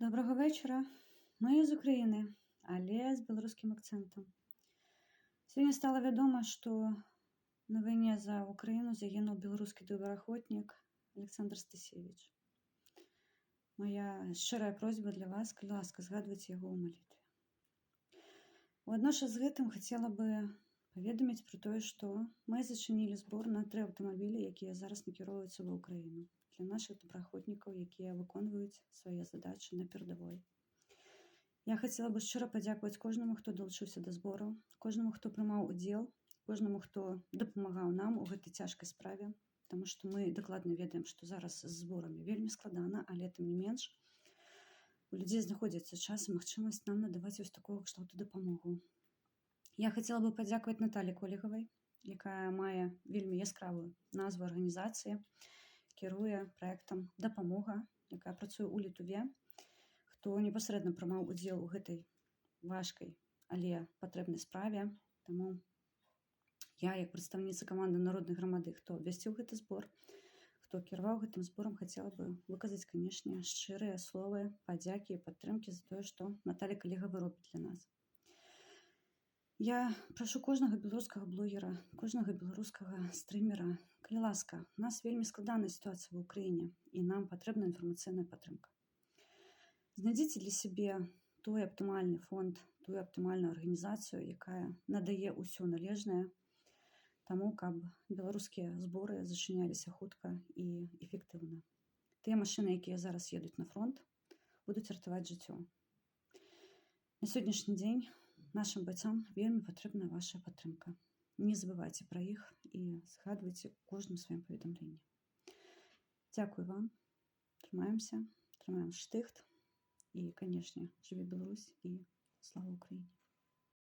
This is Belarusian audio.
Добрага вечара. Мы з Украіны, але з беларускім акцэнтам. Сёння стала вядома, што на вайне за Украіну загінуў беларускі добраахвотнік Аляксандр Стасевіч. Мая шчырая просьба для вас: калі ласка, згадвайце яго ў малітве. Водночас з гэтым хацела бы паведаміць пра тое, што мы зачынілі збор на тры аўтамабілі, якія зараз накіроўваюцца ва Ўкраіну для нашых добраахвотнікаў, якія выконваюць свае задачы на перадавой. Я хацела бы шчыра падзякаваць кожнаму, хто далучыўся да збору, кожнаму, хто прымаў удзел, кожнаму, хто дапамагаў нам у гэтай цяжкай справе, таму што мы дакладна ведаем, што зараз з зборамі вельмі складана, але тым не менш у людзей знаходзіцца час і магчымасць нам надаваць вось такого кшталту дапамогу. Я хацела бы падзякаваць Наталі Колегавай, якая мае вельмі яскравую назву арганізацыі, кіруе праектам «Дапамога», якая працуе ў Літуве, хто непасрэдна прымаў удзел у гэтай важкай, але патрэбнай справе. Таму я, як прадстаўніца каманды Народнай грамады, хто абвясціў гэты збор, хто кіраваў гэтым зборам, хацела бы выказаць, канешне, шчырыя словы падзякі і падтрымкі за тое, што Наталя Калегава робіць для нас. Я прашу кожнага беларускага блогера, кожнага беларускага стрымера, калі ласка, у нас вельмі складаная сітуацыя ва Ўкраіне, і нам патрэбна інфармацыйная падтрымка. Знайдзіце для сябе той аптымальны фонд, тую аптымальную арганізацыю, якая надае ўсё належнае таму, каб беларускія зборы зачыняліся хутка і эфектыўна. Тыя машыны, якія зараз едуць на фронт, будуць ратаваць жыццё. На сённяшні дзень нашым байцам вельмі патрэбна ваша падтрымка. Не забывайце пра іх і згадвайце ў кожным сваім паведамленні. Дзякую вам. Трымаемся, трымаем штыхт і, канешне, жыве Беларусь і слава Україні!